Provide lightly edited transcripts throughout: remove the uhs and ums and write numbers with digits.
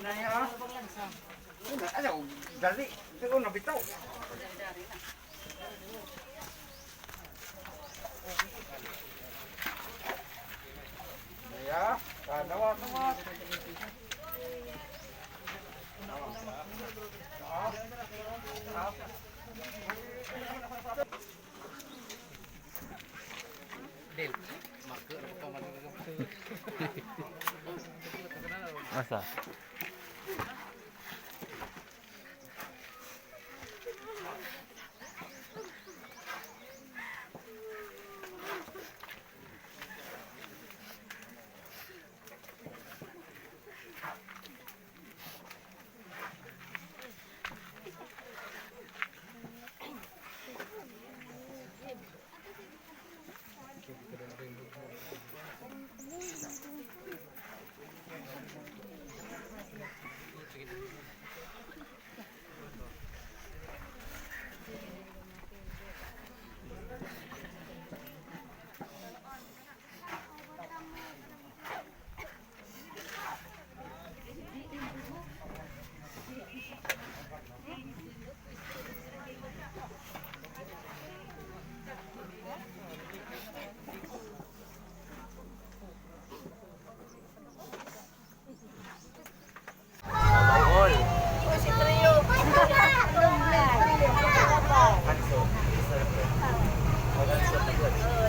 Na niya. Ano, dali. Ito na bitaw. Ya, kanawa nawa. Asa?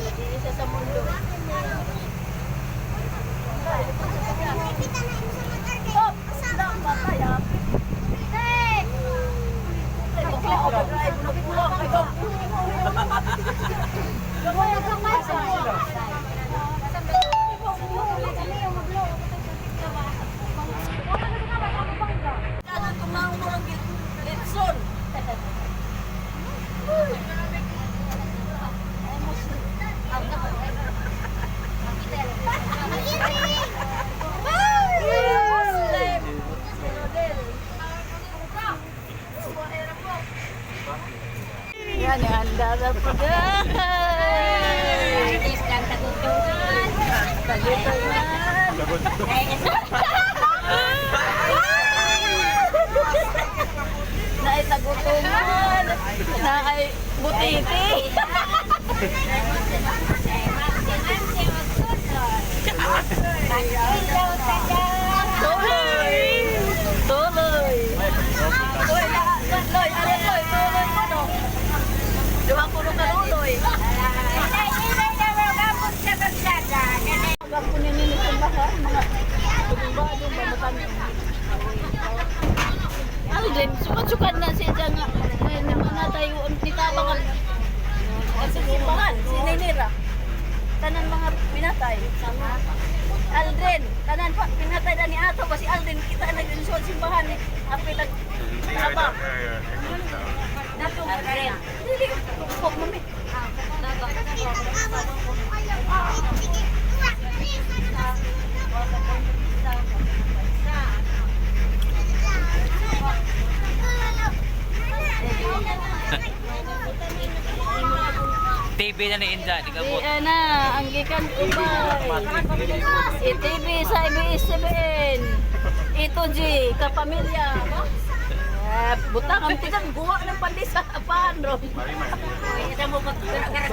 Nag-iisa sa mundo. Oh, ang batay, ah. Litson. Yan, handa na po, guys. Tagutungan. Naay tagutungan. Naay butiti. Tuloy! Tuloy! Uy, tuloy! Ano tuloy? Tuloy mo, no? Duha ko nung kaluloy. Ay, Glenn, sukat-sukat na siya dyan nga. May naman na tayo, nitaba ka. Kasi simbahan, si Ninira. Tanan mga pinatay. Aldrin, tanan pa, pinatay na ni Ato kasi Aldrin, kita na din sa simbahan eh. Apil ag taba. Aldrin. Dili, pukpok mami. TV na ni Inda, di Di kabot. na, ang gikan ubay. ITV sa ABS-CBN. Ito G, kapamilya. Eh, butang ang tigang guwa ng pandisa pan ro.